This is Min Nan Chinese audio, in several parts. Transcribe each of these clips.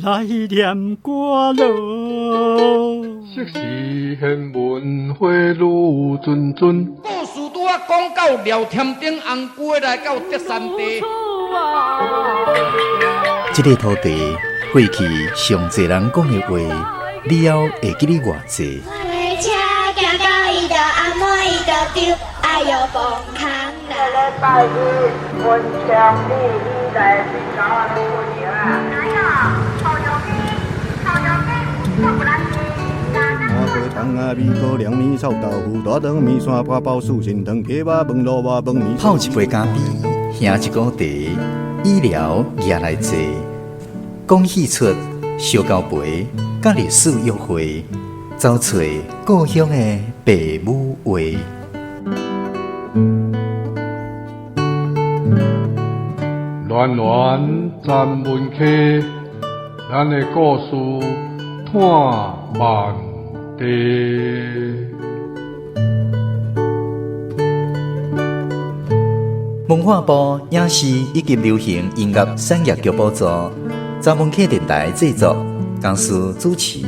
來念歌囉。昔時玄文花愈谆谆。故事拄仔講到廖添丁紅龜來到德山地。這个土地過去上濟人講的話，你猶會記得偌濟？泡一杯咖啡，喝一壺茶，醫療也來坐，講戲出燒交陪，佮歷史約會，走揣故鄉的爸母話。暖暖咱文溪，咱的故事伴万地。文化部影視以及流行音樂產業局補助，查文客電台製作，公司主持。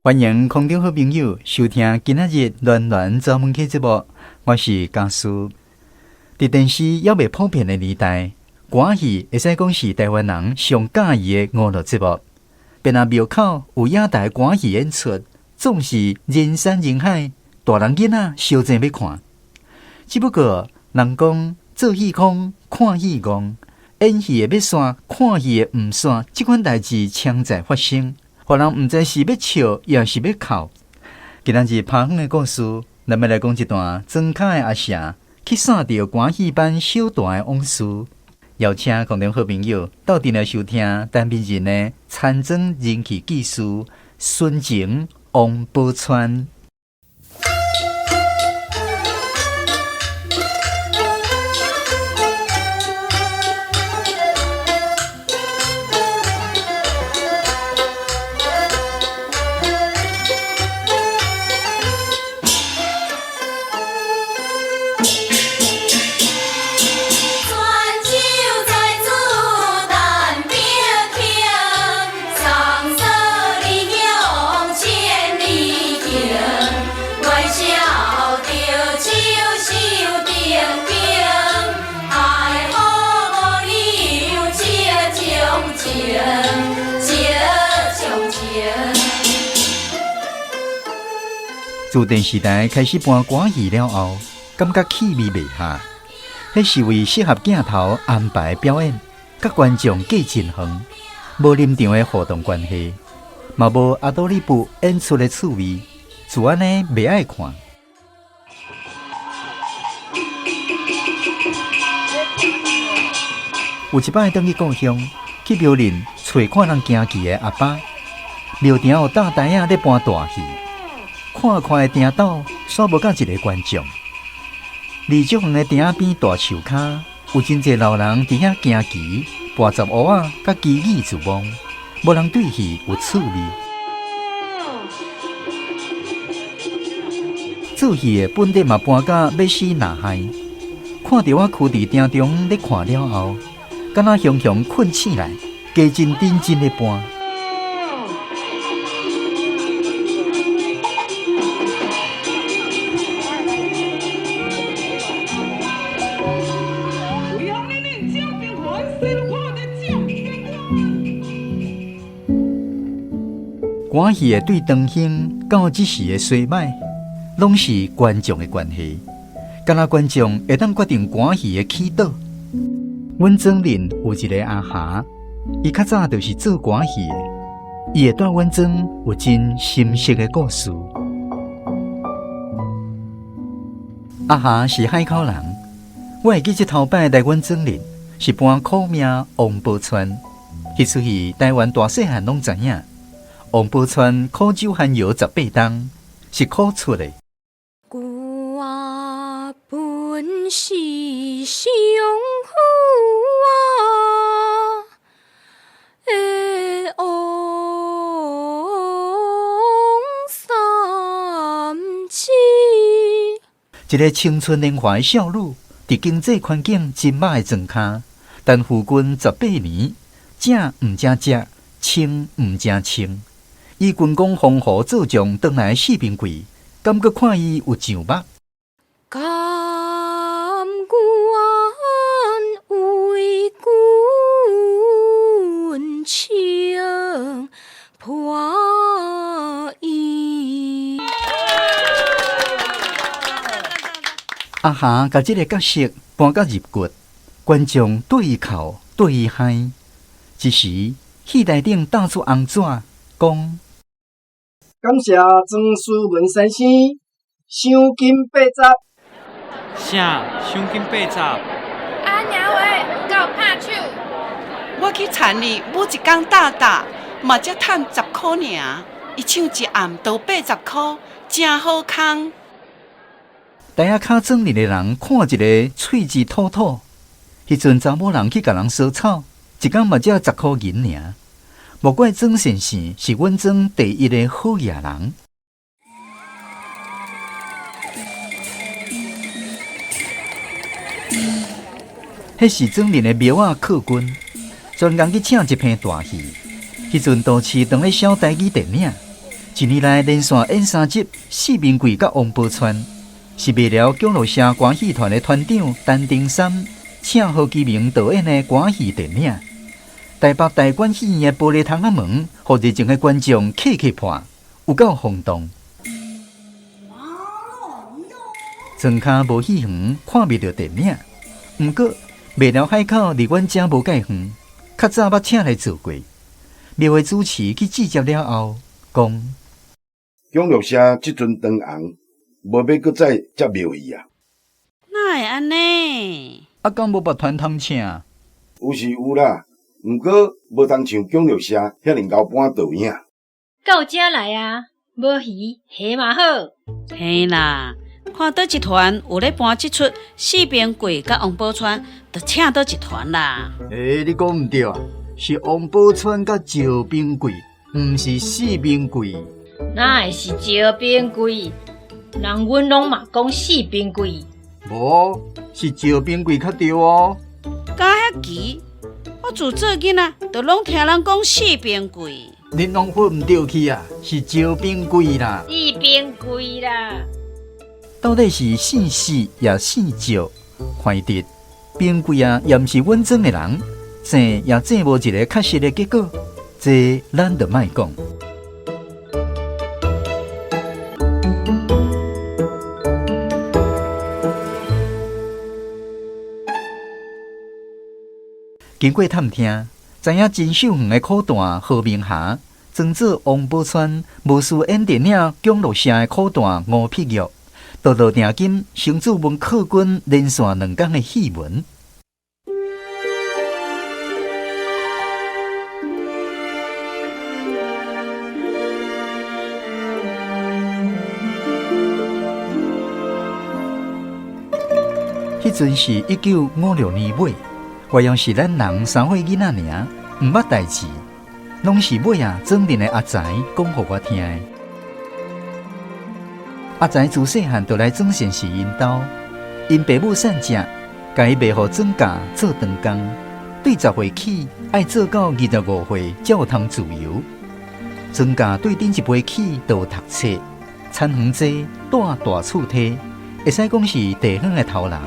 歡迎空中好朋友收聽今仔日暖暖查文客節目，我是家師。佇電視猶未普遍的年代，歌戲會使講是台灣人上佮意的娛樂節目。便若廟口有野台歌戲演出，總是人山人海，大人囡仔相爭欲看。只不過人講做戲空，看戲戇，演戲的欲散，看戲的毋散，這款代誌常在發生，予人毋知是欲笑，抑是欲哭。今仔日拍遠的故事，咱欲來講一段莊跤的阿舍去散著歌戲班小段的往事。邀請空中好朋友鬥陣來收聽陳明仁的田莊人氣技師孫晴王寶釧。自電視台開始播歌戲了後，感覺氣味袂合，彼是為適合鏡頭安排表演，佮觀眾隔真遠，無臨場的互動關係，嘛無阿多里布演出的趣味，就按呢袂愛看。有一擺轉去故鄉，去廟裡揣看人行棋的阿爸，廟埕有搭台仔咧搬大戲，看看的埕斗，煞無甲一个觀眾。離足遠的埕仔邊大樹跤，有真濟老人佇遐行棋、跋十烏仔，佮奇異自摸，無人對戲有趣味。做戲的本底嘛搬甲欲死若害，看著我跍佇埕中咧看了後，敢若雄雄睏醒來，加真認真咧搬。歌戲的對長興到這時的衰敗，攏是觀眾的關係。敢若觀眾會當決定歌戲的起倒。阮莊鄰有一个阿霞，伊較早就是做歌戲的，伊會帶阮莊有真深色的故事。阿霞是海口人，我會記這頭擺來阮莊鄰是搬苦命王寶釧。彼齣戲台灣大細漢攏知影，王寶釧苦守寒窯18冬，是苦出的。我本是相夫啊，的一个青春年华的少女，佇經濟環境真歹的狀跤，但夫君18年，食毋正食，穿毋正穿。以軍功封侯做將轉來的四平貴，感覺看伊有上目。甘願為君穿破衣。阿霞共這个角色搬甲入骨，觀眾對伊哭，對伊嗨。這時戲台頂貼出紅紙，講：感謝莊思文先生，賞金80。啥？賞金80？阿娘喂，有夠拍手。我去田裡每一工搭搭，嘛才趁10箍爾。伊唱一暗都80箍，誠好康。台仔跤庄裡的人看一个喙舌吐吐，彼陣查某人去共人燒草，一工嘛才10箍銀爾。莫怪莊先生是阮莊第一个好野人。彼是庄裡的廟仔客軍，專工去請一棚大戲。彼陣都市當咧痟台語電影，一年來連續演三集《四面櫃》佮王寶釧，是麥寮蔣樂社歌戲團的團長陳丁三請何其明導演的歌戲電影。台北大觀戲院的玻璃窗仔門，予熱情的觀眾磕磕破，有夠轟動。莊跤無戲園，看袂著電影。毋過麥寮海口離阮遮無介遠，較早捌請來做過。廟會主持去接了後，講：蔣樂社這陣當紅，無欲閣再接廟戲啊？哪會按呢？啊，敢無別團通請？有是有啦，毋過無通像蔣樂社遐爾𠢕搬導演。到遮來啊，無魚蝦嘛好。嘿啦，看佗一團有咧搬這齣四平櫃佮王寶釧，就請佗一團啦。欸，你講毋對啊，是王寶釧佮趙平貴，毋是四平櫃。哪會是趙平貴？人阮攏嘛講四平櫃。無，是趙平貴較對哦。敢遐奇？我自做囡仔就攏聽人講四平櫃。恁攏混毋對去啊！是趙平貴啦。四平貴啦。到底是姓四抑姓趙？懷得平貴啊，也毋是阮莊的人，爭也爭無一個確實的結果，這咱就莫講。經過探聽，知影真秀園的苦旦何明霞，裝做王寶釧，無輸演電影《蔣樂社》的苦旦吳碧玉，就落定金，先做文客軍連續兩工的戲文。彼陣是1956年尾。原來是咱人三歲囡仔爾，毋捌代誌，攏是尾仔莊林的阿才講予我聽的。阿才自細漢就來莊先生𪜶兜，𪜶爸母散食，共伊賣予莊家做長工，對10歲起愛做到25歲才有通自由。莊家對頂一輩起就有讀冊，田園濟，住大厝梯，會使講是地方的頭人。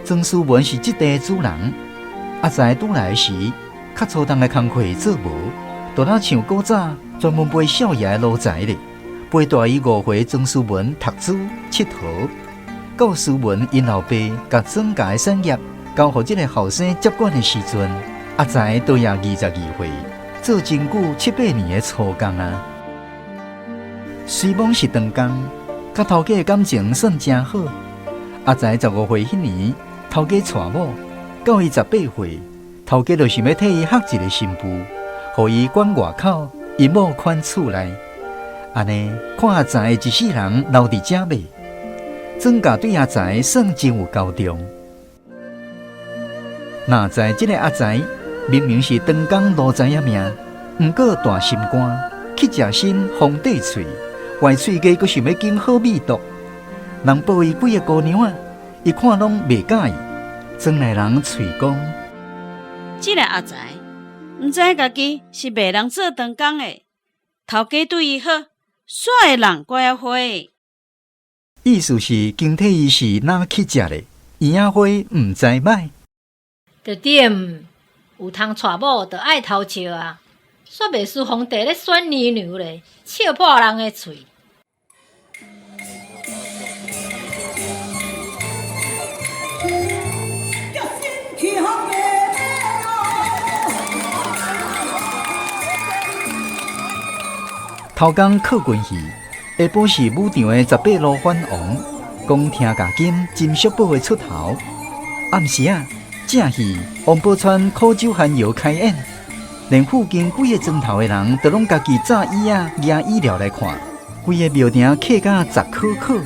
莊思文是這地的主人，阿才拄來時，較粗重的工課做無，就若像古早專門陪少爺的奴才咧，陪大伊5歲莊思文讀書、𨑨迌。到思文𪜶老爸共莊家的產業交予這个後生接管的時陣，阿才都也22歲，做真久7、8年的粗工啊。雖罔是長工，佮頭家的感情算誠好。阿才15歲彼年，頭家娶某，到伊18歲，頭家就想欲替伊學一个新婦，予伊管外口，𪜶某看厝內。按呢，看阿才一世人留佇遮未？莊家對阿才算真有交重。哪知這个阿才明明是長工奴才仔命，毋過大心肝，去食身皇帝喙，歪喙家閣想欲揀好味道。人報伊幾个姑娘仔，伊看攏袂佮意。庄內人喙講：這个阿才，毋知家己是賣人做長工的，頭家對伊好，煞會弄瓜仔花。意思是經替伊是哪去食咧？圓仔花毋知歹。著對，有通娶某就愛偷笑啊！煞袂輸皇帝咧選娘娘咧，笑破人的喙。頭工靠近戲，下晡是武場的十八路反王，講聽價金金淑寶的出頭。暗時仔，正戲王寶釧苦酒寒窯開演，連附近幾个莊頭的人都攏家己紮椅仔、舉椅料來看，規个廟埕客甲十可可。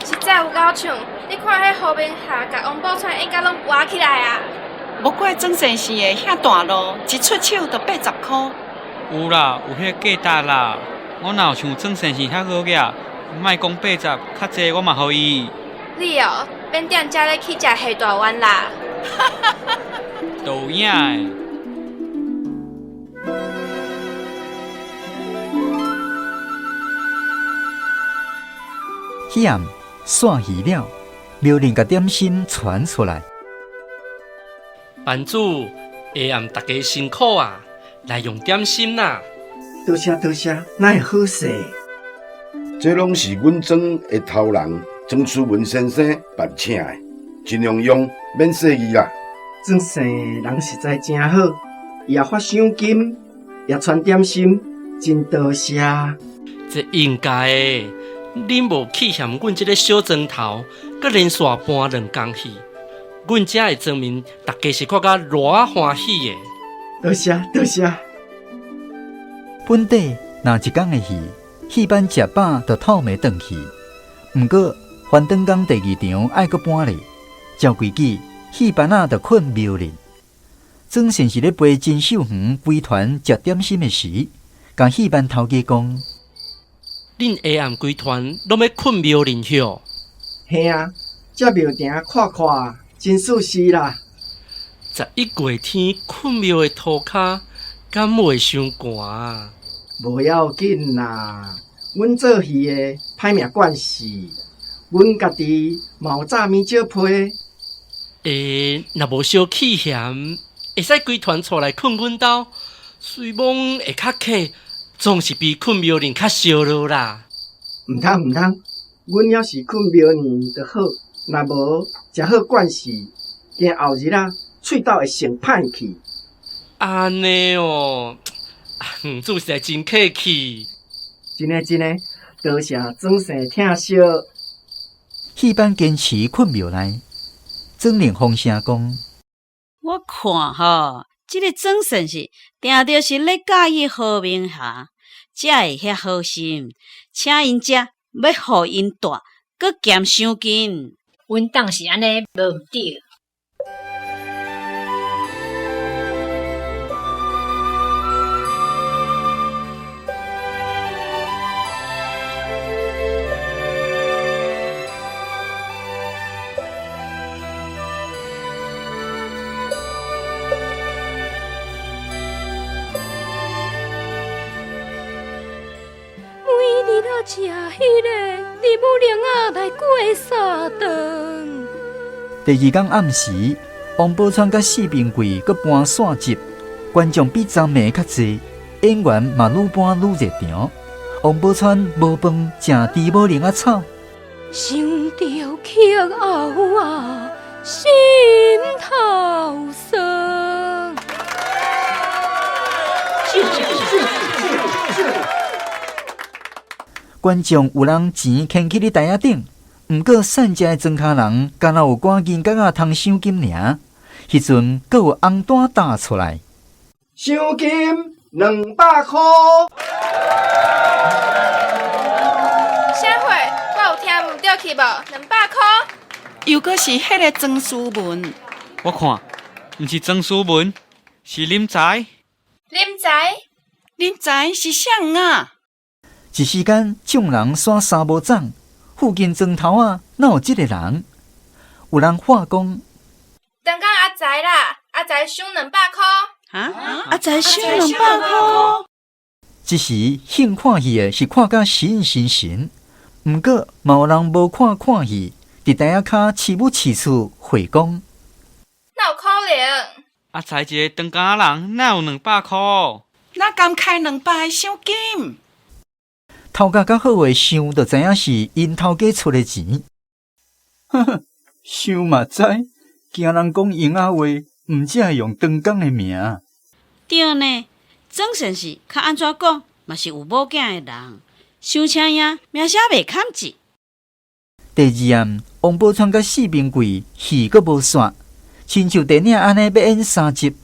實在有夠唱，你看彼何明霞共王寶釧演甲攏活起來啊！無怪莊先生的遐大路，一出手就80箍。有啦，有彼个價值啦。我若有像莊先生遐好額，莫講80，較濟我嘛予伊。你哦，免踮遮咧去食下大丸啦。都有影的。彼暗散戏了，妙玲共點心傳出來。班主，下暗大家辛苦啊，來用點心啦。多謝多謝，哪會好勢？這攏是阮莊的頭人莊思文先生辦請的，盡量用，免細意啦。莊生人實在真好，伊也發賞金，也傳點心，真多謝。這應該的，恁無去嫌阮這个小莊頭，閣連續搬兩工戲，阮遮的莊民大家是看甲偌歡喜的。多謝多謝。本底若一工的戲，戲班食飽就透暝轉去。毋過翻轉工第二場愛閣搬咧，照規矩戲班仔就睏廟裡。莊先生咧陪金秀園規團食點心的時，共戲班頭家講：恁下暗規團攏欲睏廟裡歇？嘿啊，這廟埕看看真舒適啦。11月天睏廟的塗跤，敢袂傷寒啊？無要緊啦，阮做戲的歹命慣勢，阮家己嘛有紮棉石被。欸，若無小氣嫌，會使規團帶來睏阮兜，雖罔會較客，總是比睏廟裡較燒熱啦。毋通毋通，阮猶是睏廟裡就好，若無食好慣勢，驚後日仔喙斗會成歹去。按呢哦，主實在真客氣。真的真的，多謝莊生疼惜。戲班堅持睏廟內，莊玲放聲講：我看吼，這個莊先生定著是咧佮意何明霞，才會遐好心，請𪜶食，欲予𪜶蹛，閣兼賞金。阮當是按呢，無毋對。每日啊，食彼个李母玲仔来过三顿。第二天暗时，王宝釧佮四平贵阁搬散集，观众比昨暝较济，演员嘛愈搬愈热场。王宝釧无饭食猪母玲仔炒，想著曲后啊，心头酸。观众有人錢牽去咧台仔頂，毋過散食的莊跤人，敢若有趕緊角仔通賞金爾。彼陣閣有紅單打出來，賞金200箍。啥貨？我有聽毋對去無？200箍？又閣是彼个莊思文。我看，毋是莊思文，是林才？林才？林才是啥啊？一时間，眾人煞三無掌，附近莊頭仔哪有這个人？有人話講：長工阿才啦，阿才收200箍。哈？阿才收兩百箍？這時興看戲的是看甲神神神，毋過嘛有人無看看戲，佇台仔跤飼母飼厝回講：哪有可能？阿才一個長工仔人，哪有200箍？哪甘開200的賞金？頭家較好的想，就知影是𪜶頭家出的錢。呵呵，想嘛知，驚人講閒仔話，毋才會用長工的名。對呢，莊先生較按怎講，嘛是有某囝的人，傷請贏，名聲袂堪一。第二暗，王寶釧佮四平櫃戲閣無煞，親像電影按呢欲演三集，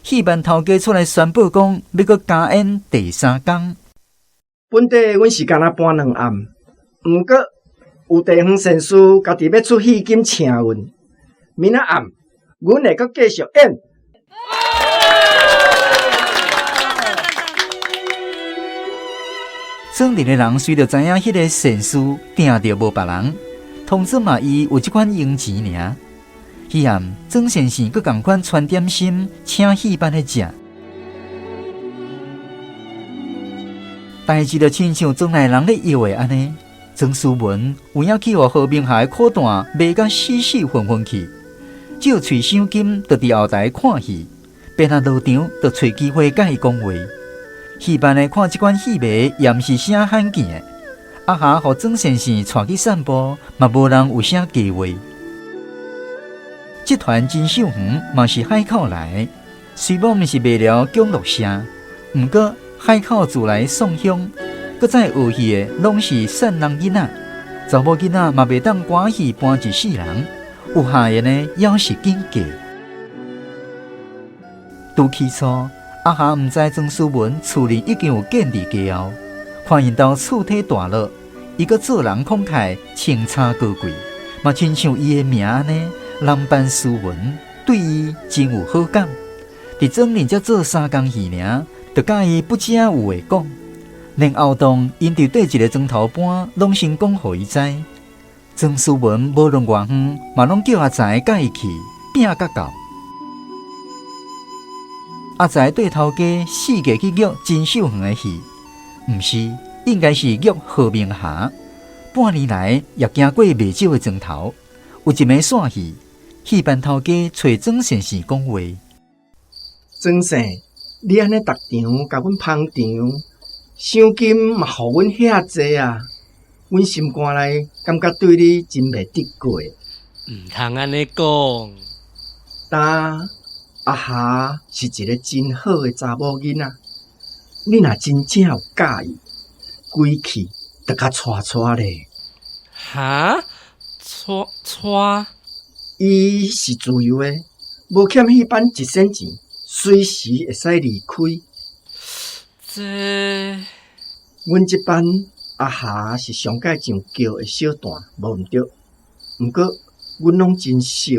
戲班頭家出來宣布講，欲閣加演第三工。本底阮是干焦搬兩暗，毋過有地方善事家己欲出戲金請阮，明仔暗阮會閣繼續演。莊裡的人隨著知影彼个善事定著無別人，通知嘛伊有這款閒錢爾。彼暗莊先生閣仝款傳點心，請戲班咧食。代誌就親像莊內人咧約的按呢，莊思文有影去予何明霞的苦蛋賣甲死死混混去，借喙賞金就佇後台看戲，便若落場就揣機會佮伊講話。戲班的看這款戲迷也毋是啥罕見的，阿霞予莊先生帶去散步，嘛無人有啥假話。這團真秀園嘛是海口來的，雖罔毋是賣了享樂社，毋過海口自來宋鄉，閣再學戲的攏是散人囡仔，查某囡仔嘛袂當歌戲搬一世人，有下緣的猶是緊嫁。拄起初，阿霞毋知莊思文厝裡已經有建立家後，看𪜶兜厝體大落，伊閣做人慷慨，穿衫高貴，嘛親像伊的名按呢，男扮斯文，對伊真有好感。佇莊裡才做三工戲爾，就佮伊不正有話講。連後當𪜶佇綴一个莊頭班，攏先講予伊知。莊思文無論偌遠，嘛攏叫阿才佮伊去，拼甲到。阿才對頭家四界去約真秀園的戲，毋是，應該是約何明霞。半年來也行過袂少的莊頭，有一暝散戲，戲班頭家揣莊先生講話。莊生，你按呢逐場共阮捧場，賞金嘛予阮遐濟啊！阮心肝內感覺對你真袂得過。毋通按呢講。但阿霞是一个真好的查某囡仔，你若真正有佮意，規氣就較娶娶咧。哈？娶娶？伊是自由的，無欠戲班一仙錢，隨時會使離開。這，阮這班阿霞是上蓋上轎的小旦，無毋對。毋過，阮攏真惜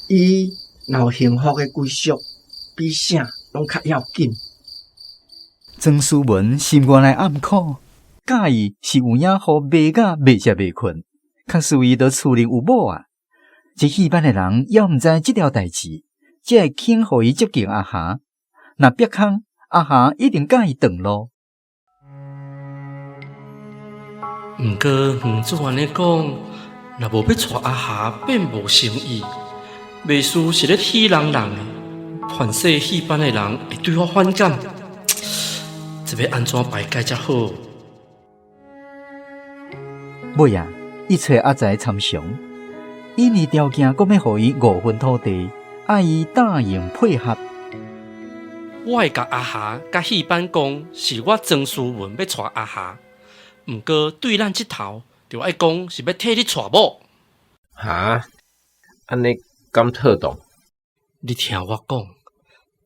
伊。伊若有幸福的歸屬，比啥攏較要緊。莊思文心肝內暗苦，佮意是有影予賣甲袂食袂睏，確實伊都厝裡有某啊。這戲班的人猶毋知這條代誌，才會肯予伊接近阿霞。若煏空，阿霞一定佮伊斷路。毋過園主按呢講，若無欲娶阿霞，變無誠意。袂輸是咧戲弄人的，凡勢戲班的人會對我反感，這欲按怎排解才好？尾仔，伊揣阿才參詳，𪜶的條件閣欲予伊5分土地，愛伊答應配合。我會共阿霞佮戲班講，是我莊思文欲娶阿霞，毋過對咱這頭，就愛講是欲替你娶某。哈？按呢敢妥當？你聽我講，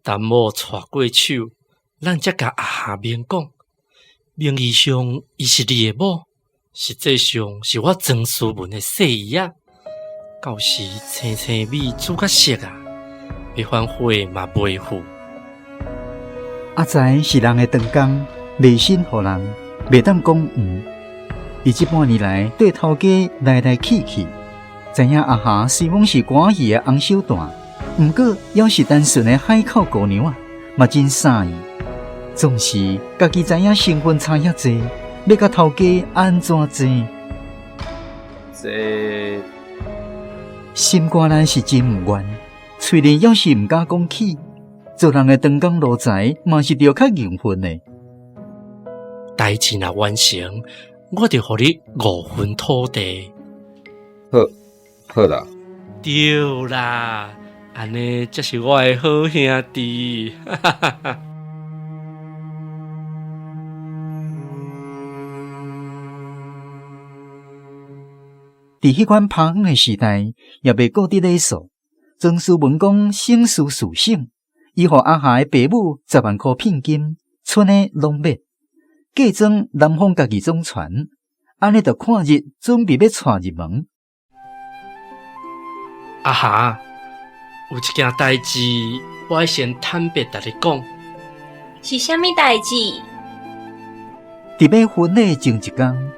等某娶過手，咱才共阿霞明講，名義上伊是你的某，實際上是我莊思文的細姨仔。到時青青米煮甲熟啊，欲反悔嘛袂赴。阿才是人的长工，袂信予人，袂当讲毋。伊這半年來綴頭家來來去去，知影阿霞雖罔是歌仔戲的紅小旦，毋過猶是單純的海口姑娘啊，嘛真佮意。總是家己知影成分差遐濟，欲佮頭家按怎爭？這心肝內是真毋願，喙裡猶是毋敢講起。做人的長工奴才嘛是著較認份的。代誌若完成，我就予你五分土地。好，好啦。對啦，按呢才是我的好兄弟。哈哈哈哈。佇彼款拍遠的時代，也袂顧得禮數。莊思文講省事事省，伊予阿霞的爸母十萬箍聘金，賰的攏免。嫁妝男方家己總傳，按呢就看日準備欲娶入門。阿霞，有一件代誌，我愛先坦白共你講。是啥物代誌？佇欲婚禮前一工，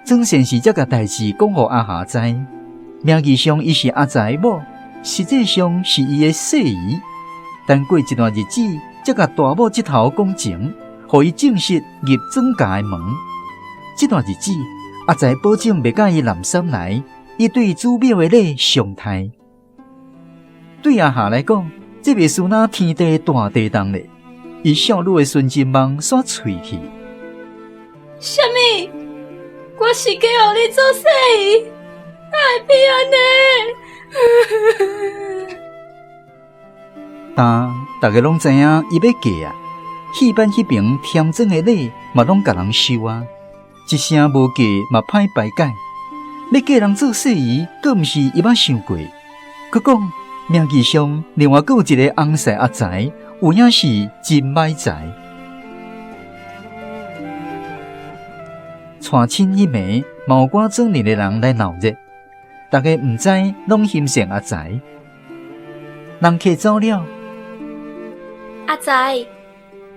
莊先生才共代誌講予阿霞知。名義上伊是阿才某，實際上是伊的細姨。等過一段日子，才共大某這頭講情，予伊正式入莊家的門。這段日子，阿才保證袂佮伊南山來，伊對祖廟的禮常態。對阿霞來講，這袂輸若天地大地動咧。伊少女的純情夢煞碎去。啥物？我是嫁予你做細姨，哪會變按呢？但逐家攏知影伊欲嫁啊，戲班彼爿添妝的禮嘛攏共人收啊，一聲無嫁嘛歹排解。欲嫁人做細姨，閣毋是伊捌想過。閣講名義上另外閣有一个翁婿阿才，有影是真歹才。娶親彼暝，嘛有寡庄邻的人來鬧熱，逐家毋知攏欣羨阿才。人客走了，阿才，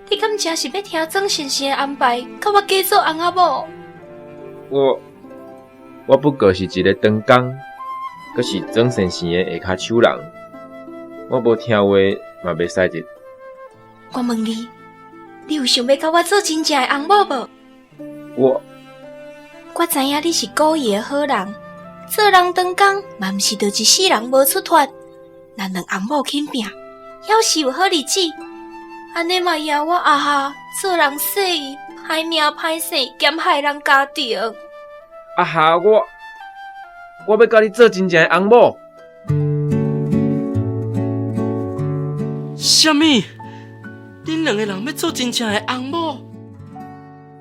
你敢真是欲聽莊先生的安排，共我嫁做翁仔某？我我不過是一个長工，閣是莊先生的下跤手人，我無聽話嘛袂使得。我問你，你有想欲共我做真正的翁某無？我我知影你是古意的好人，做人長工嘛毋是著一世人無出脫。咱兩翁某肯拚，猶是有好日子。按呢嘛贏我阿霞做人細姨，歹命歹勢，兼害人家庭。阿霞，我我欲佮你做真正的翁某。啥物？恁兩个人欲做真正的翁某？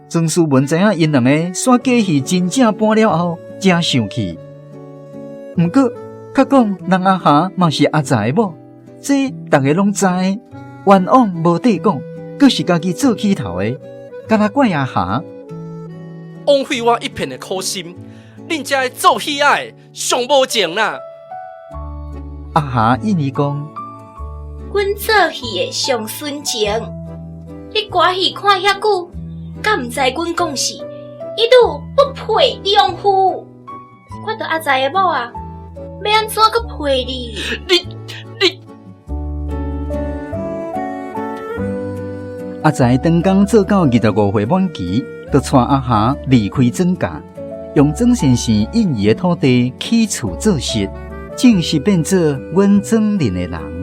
莊思文知影𪜶兩个煞假戲真正搬了後，誠生氣。毋過，較講人阿霞嘛是阿才某，這逐家攏知，冤枉無得講，閣是家己做起頭的，敢若怪阿霞。枉費我一片的苦心，恁這个做戲仔的上無情啦！阿霞應伊講：阮做戲的上純情，你歌戲看遐久，敢毋知阮講是一女不配良夫？我著阿才的某啊，欲按怎閣配你？你你阿才長工做到25歲滿期，就帶阿霞離開莊家，用莊先生印伊的土地起厝做實，正式變做阮莊鄰的人。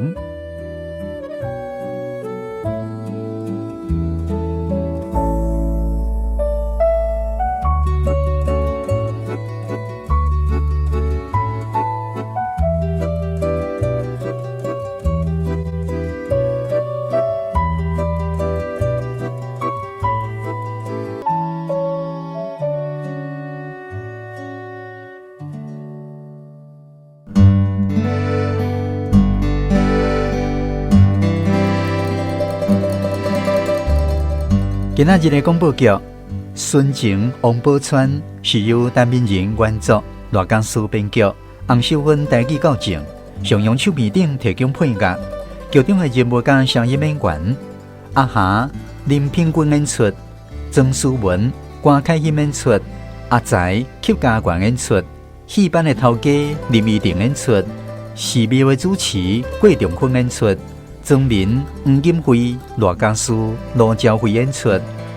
今仔日的廣播劇《純情王寶釧》是由陳明仁原作，賴江詩編劇，洪秀芬台語教正，上揚唱片頂提供配樂。剧中的人物佮声音演员阿霞、林品君演出，曾诗文、关凯欣演出，阿才、邱家冠演出，戏班的头家林依婷演出，寺庙的主持郭仲坤演出，庄民、黄金辉、赖家书、罗昭辉演出，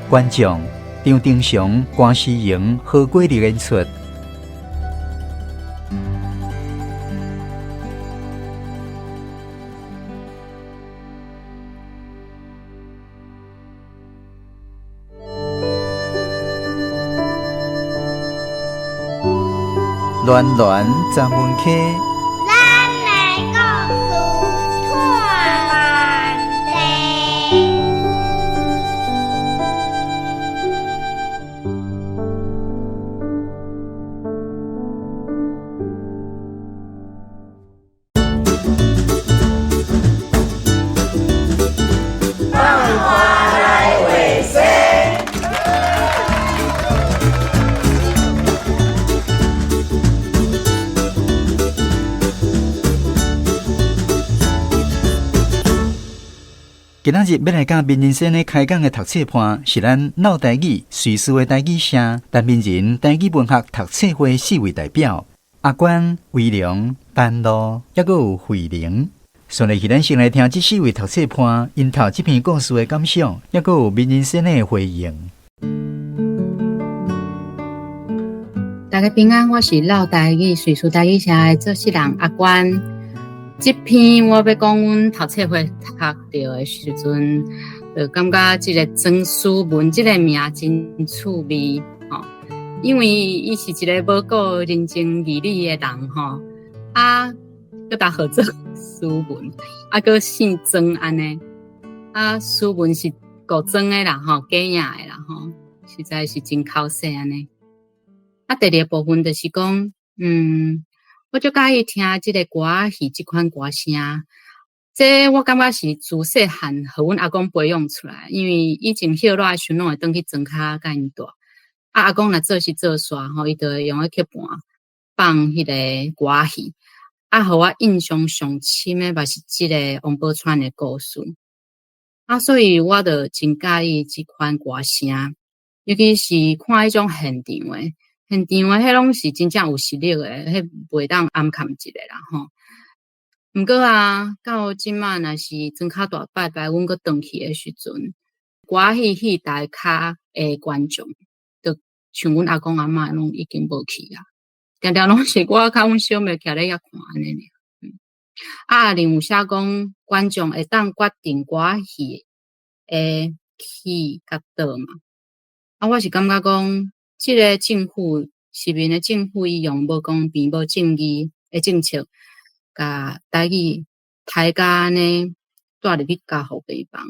观众张丁雄、关诗莹、何国立演出。暖暖十门溪。今仔日欲来佮民人先生开讲的读册伴，是咱老台语随师的台语社，陈明仁台语文学读册会四位代表：阿关、威龙、丹露，抑阁有慧玲。顺落去，咱先来听这四位读册伴𪜶读这篇故事的感想，抑阁有民人先生的回应。大家平安，我是老台语随师台语社的做事人阿关。这篇我欲讲，阮读册会读著的时阵，就感觉这个庄思文这个名真趣味吼，因为伊是一个无顾人情义理的人吼，啊，阁共号做思文，啊，阁姓庄按呢，啊，思文是顾庄的啦吼，假名的啦吼，实在是真口舌按呢。啊，第二个部分就是讲，我足佮意听这个歌仔戏这款歌声，这我感觉是自细汉予阮阿公培养出来，因为以前歇热的时阵，拢会转去庄跤佮𪜶住。啊，阿公若做事做煞吼，伊就会用彼曲盘放彼个歌仔戏。啊，予我印象上深的嘛是这个王宝钏的故事。啊，所以我就真佮意这款歌声，尤其是看彼种现场的。现场的彼拢是真正有实力的，彼袂当暗崁一下啦吼。毋过啊，到这摆若是庄跤大拜拜，阮阁转去的时阵，歌仔戏戏台跤的观众，就像阮阿公阿嬷拢已经无去啊，定定拢是我佮阮小妹徛咧遐看按呢尔。啊，阿玲有写讲，观众会当决定歌仔戏的起佮倒嘛。啊，我是感觉讲，这个政府，市民的政府，伊用无公平、无正义的政策，共台语刣甲按呢，带入去加护病房，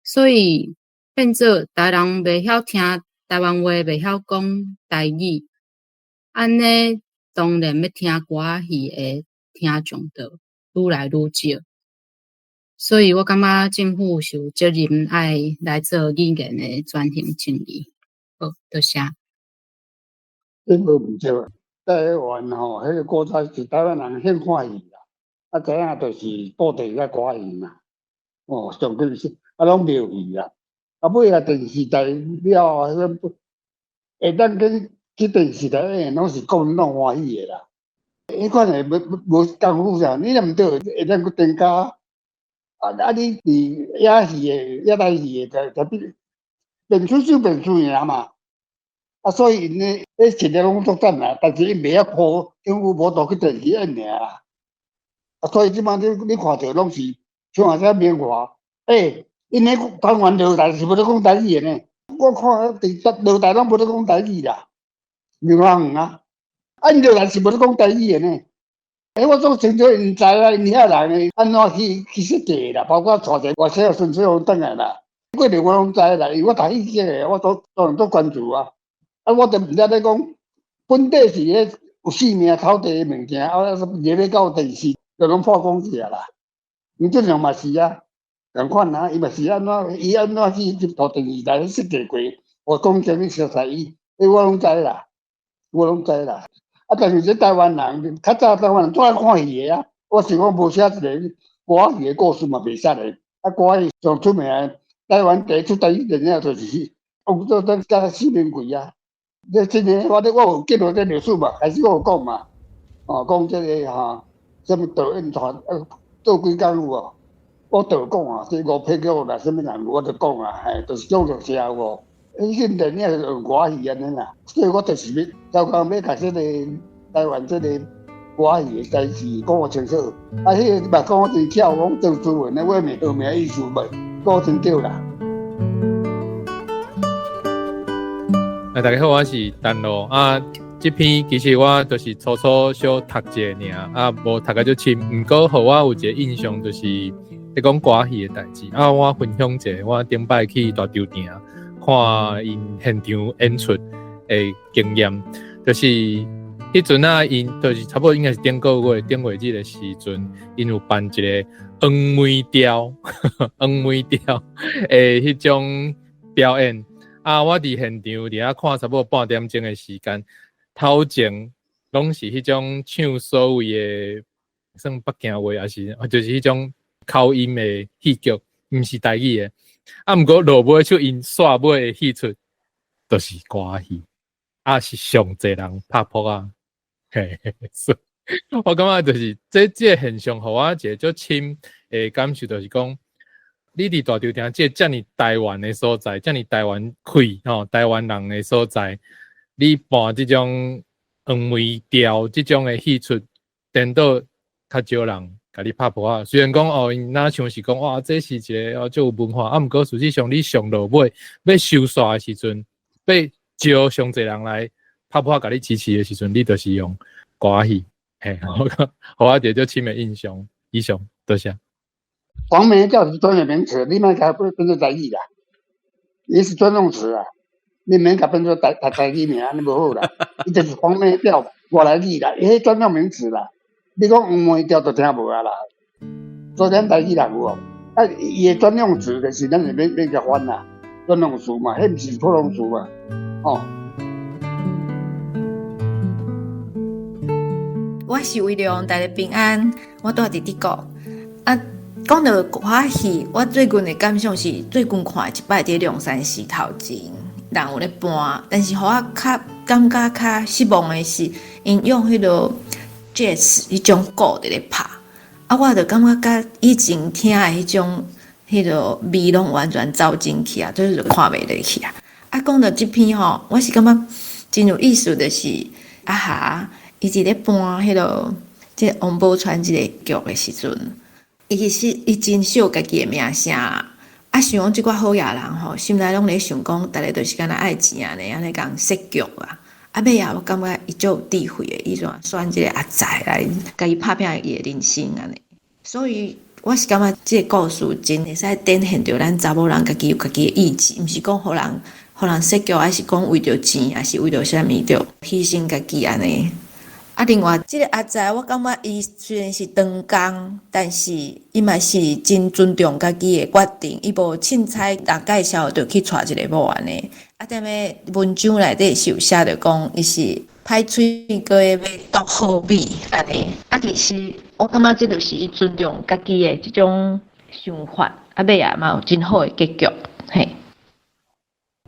所以变做台人袂晓听台湾话，袂晓讲台语，按呢当然欲听歌仔戏的听众就愈来愈少。所以我感觉政府是有责任爱来做语言的转型正义。好，多谢。这无毋对，台湾吼，彼个古早是台湾人先看戏啦，啊，知影就是布袋佮歌戏嘛，哦，上紧是啊，拢庙戏啦，啊，尾啊电视台了后，彼个会当去去电视台演，拢是国民党欢喜的啦。彼款的无无功夫啥，你若毋对，会当阁增加。啊啊！你伫野戏的、野台戏的，就就变变出就变出尔嘛。啊，所以𪜶咧，彼实力拢足赞啦，但是𪜶袂晓铺，政府无度去电视演尔啦。啊，所以这摆你你看著拢是像阿啥明华，欸，𪜶咧台湾落台是无咧讲台语的呢？我看伫落台拢无咧讲台语啦，明华园啊，啊𪜶落台是无咧讲台语的呢？欸，我总清楚𪜶知影𪜶遐人的按怎去去设计啦，包括带一个外省孙翠凤转来啦，过程我拢知啦，因为我读戏剧的，我都当然足关注啊。啊，我就毋知咧讲，本底是彼有性命土地的物件，啊，入去到电视就拢破讲起来啦。黄俊雄嘛是啊，仝款啊，伊嘛是按怎，伊按怎去入到电视台设计过，我讲啥物熟似伊，彼我拢知啦，我拢知啦。啊，但是这台湾人，较早台湾人最爱看戏的啊，我想讲无写一个，歌仔戲的故事嘛袂使咧。啊，歌仔戲上出名的台灣第一出台語電影就是王祖德佮施明貴啊。這真的，我我有記錄這歷史嘛，開始我有講嘛，哦，講這個哈，啥物導演團，做幾工有無？我就講啊，這吳佩玉啦，啥物人我就講啊，嘿，就是講著寫有無？彼陣電影是用歌戲按呢啦，所以我就是欲，頭工欲共這個台灣這個歌戲的代誌講予清楚。啊，彼個嘛講真巧，講鄭淑文的話名號名意思嘛，講真對啦。啊，大家好，我是陳露啊。這篇其實我就是粗粗小讀一下爾，啊，無讀甲足深。毋過，予我有一個印象，就是咧講歌戲的代誌。啊，我分享一下，我頂擺去大稻埕看𪜶現場演出的經驗，就是彼陣啊，𪜶就是差不多應該是頂個月頂月日的時陣，𪜶有辦一個黃梅調、黃梅調的彼種表演。啊，我佇現場佇遐看差不多半點鐘的時間，頭前攏是彼種唱所謂的算北京話，抑是就是彼種口音的戲劇，毋是台語的。啊，毋過落尾出𪜶煞尾的戲出，就是歌戲，啊是上濟人拍噗仔，嘿嘿嘿，我感覺就是這這個現象，予我一個足深的感受，就是講。你佇大稻埕這個遮爾台灣的所在，遮爾台灣氣吼，台灣人的所在，你辦這種黃梅調這種的戲出，顛倒較少人共你拍噗仔。雖然講哦，𪜶若像是講哇，這是一個哦，足有文化，啊，毋過事實上你上落尾欲收煞的時陣，欲招上濟人來拍噗仔共你支持的時陣，你就是用歌戲，嘿，我講，予我一個足深的印象。以上，多謝。黃梅調是專有名詞，你莫共變做台語啦，伊是專用詞啊，你免共變做台台台語名，按呢無好啦。伊就是黃梅調外來語啦，伊彼專用名詞啦。你講黃梅調就聽無啊啦。所以咱台語人有無？啊，伊的專用詞就是咱會免免共翻啦，專用詞嘛，彼毋是普通詞嘛，吼。我是魏良，大家平安。我住佇德國。啊，講到歌仔戲，我最近的感想是，最近看一擺佇龍山寺頭前，人有咧搬，但是予我較感覺較失望的是，𪜶用彼个 jazz 彼種鼓佇咧拍，啊，我就感覺佮以前聽的彼種彼个味攏完全走進去啊，就是看袂落去啊。啊，講到這篇吼，我是感覺真有意思，就是阿霞伊佇咧搬彼个這個王寶釧這個劇的時陣。伊其實伊真惜家己的名聲，啊，想講這寡好野人吼，心內攏咧想講，逐个就是敢若愛錢按呢，按呢共設局啊。啊，尾仔我感覺伊足有智慧的，伊就選這個阿財來共伊拍拼伊的人生按呢。所以我是感覺這個故事真會使展現著咱查某人家己有家己的意志，毋是講予人予人設局，抑是講為著錢，抑是為著啥物著犧牲家己按呢。啊，另外，這個阿財，我感覺伊雖然是長工，但是伊嘛是真尊重家己的決定，伊無凊彩人介紹就去娶一個某按呢。啊，踮咧文章內底是有寫著講，伊是歹喙閣會欲毒好米按呢。啊，其實我感覺這就是伊尊重家己的這種想法，啊，尾仔嘛有真好的結局，嘿。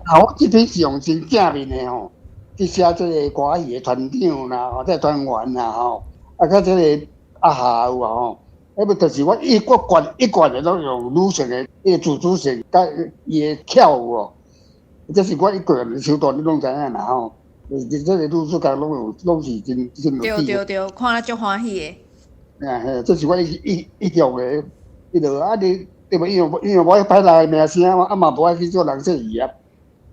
啊，我這篇是用真正面的吼。去寫這個歌仔戲的團長啦，吼，這個團員啦，吼，啊，佮這個阿霞有啊，吼，彼個就是我一貫一貫的攏用女性的伊個自主性，佮伊的巧有無？這是我一貫的手段，你攏知影啦，吼。就是這個女主角攏有攏是真真有對對對，看了足歡喜的。啊嘿，這是我一一一向的彼落啊，你對無？因為因為無愛歹人的名聲嘛，啊嘛無愛去做人設疑啊。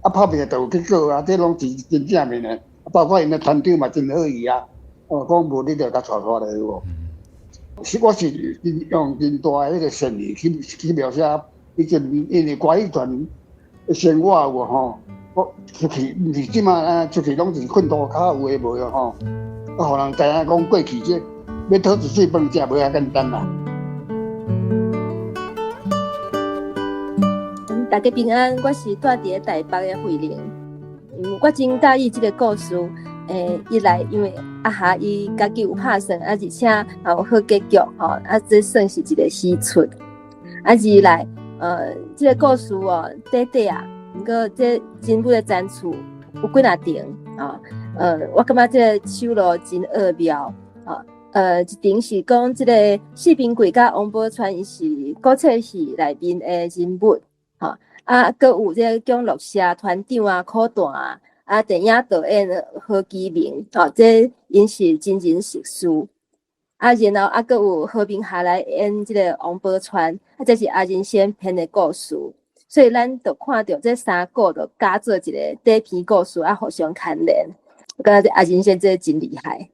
啊，拍拼就有結果啊！這攏是真正面的，包括𪜶的團長嘛真好伊啊。哦，講無你就共帶帶來有無？是我是用真大的彼個善意去去描寫以前因為歌戲團的生活有無吼？我出去毋是這馬啊，出去攏是睏塗跤有的無的吼。啊，予人知影講過去這欲討一喙飯食無遐簡單啦。大家平安，我是住佇咧台北的慧玲。我真佮意這个故事，一來因為阿霞伊家己有拍算，啊，而且有好結局吼，啊，這算是一個喜出。啊，二來，這個故事哦，短短啊，毋過這人物的層次有幾若層啊，我感覺這個手路真奧妙啊。一層是講這個薛平貴佮王寶釧伊是古冊戲內面的人物，吼，啊，閣有這個蔣樂社團長啊、苦旦啊。啊，電影導演何其明，吼，這𪜶是真人實事。啊，然後啊，閣有何明霞來演這個王寶釧，啊，這是阿仁先編的故事。所以咱就看著這三個就加做一個短篇故事，啊，互相牽連。我感覺這阿仁先這真厲害。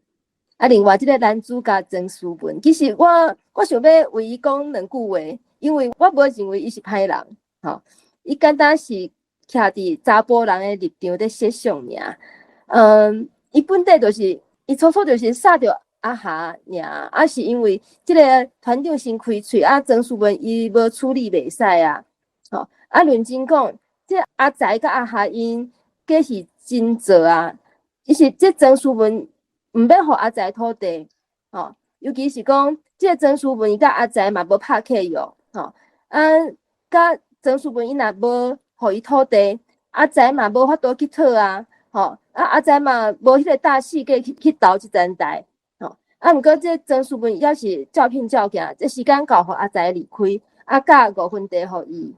啊，另外這個男主角曾詩文，其實我想欲為伊講兩句話，因為我無認為伊是歹人，吼，伊簡單是徛佇查埔人的立場咧設想爾，伊本底就是伊初初就是殺著阿霞爾，啊是因為這個團長先開喙，啊曾詩文伊無處理袂使啊，吼，啊論真講，這阿財佮阿霞𪜶假是真做啊，伊是這曾詩文毋欲予阿財土地，吼，尤其是講這個曾詩文伊佮阿財嘛無拍契約，吼，啊，佮曾詩文伊若無予伊土地，阿財嘛無法度去討啊，吼，啊阿財嘛無彼個膽勢過去去投這層台，吼，啊毋過這曾詩文猶是照片照鏡，這時間到予阿財離開，啊甲五分地予伊，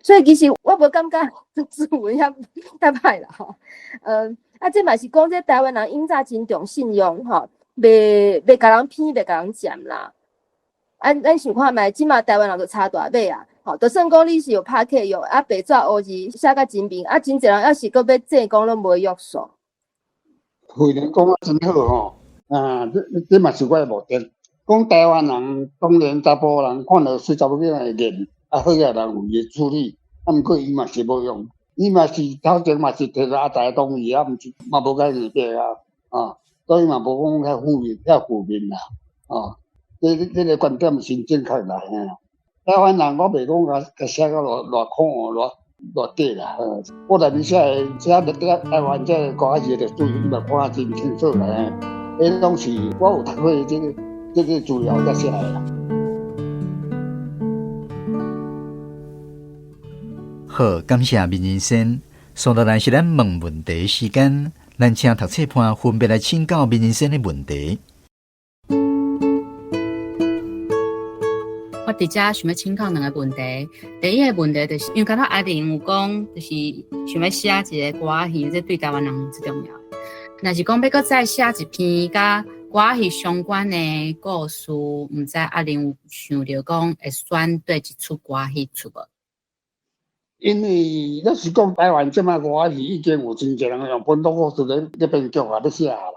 所以其實我無感覺曾詩文遐遐歹啦，吼，啊這嘛是講這台灣人以早真重信用，吼，袂袂共人騙，袂共人占啦，啊咱想看覓，這馬台灣人就差大尾啊。吼，就算講你是有拍契約，啊白紙烏字寫甲真明，啊真濟人猶是閣欲證講攏無約束。惠玲講得真好吼，啊，這這嘛是我的目的。講台灣人當然查埔人看著水查某囡仔會認，啊好額人有伊處理，啊毋過伊嘛是無用，伊嘛是頭前嘛是摕阿財同意啊，毋是嘛無共硬逼啊，啊，所以嘛無講遐負面遐負面啦，啊，這這個觀點是正確啦。台灣人我袂講共共寫到偌偌苦哦，偌偌假啦。我內面寫的寫台台灣這個歌仔戲的歷史，你嘛看得真清楚啦。彼攏是我有讀過這個這個資料才寫的啦。好，感謝閔仁先。接落來是咱問問題時間，咱請讀冊伴分別來請教閔仁先的問題。我佇遮想欲請教兩個問題。第一個問題就是，因為剛才阿玲有講，就是想欲寫一個歌仔戲，這對台灣人最重要。若是講欲閣再寫一篇佮歌仔戲相關的故事，毋知阿玲有想著講會選佗一齣歌仔戲出無？因為若是講台灣這擺歌仔戲已經有真濟人用本土故事咧咧編劇啊咧寫啊啦，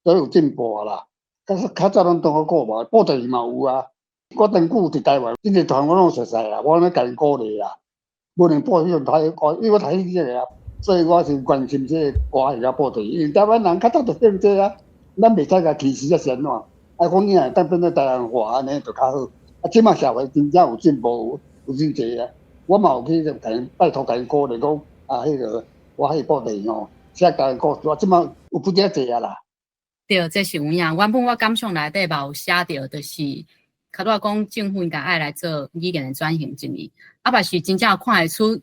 都有進步啊啦。較較早攏當好古無，布袋戲嘛有啊。我當久佇台灣，這個團我攏熟似啦，我攏共𪜶鼓勵啦。無論布袋戲，因為我讀這個啊，所以我是關心這個歌仔戲佮布袋戲。因為台灣人較早就變這啊，咱袂使共歧視抑是按怎？啊，講你若會當變做台灣話按呢就較好。啊，這馬社會真正有進步，有真濟啊。我嘛有去共𪜶拜託共𪜶鼓勵講啊，彼個我彼布袋戲吼，寫台灣故事，啊，這馬有不少濟啊啦。對，這是有影。原本我感想內底嘛有寫著，就是。較拄仔講政府應該愛來做語言的轉型正義，啊嘛是真正看會出，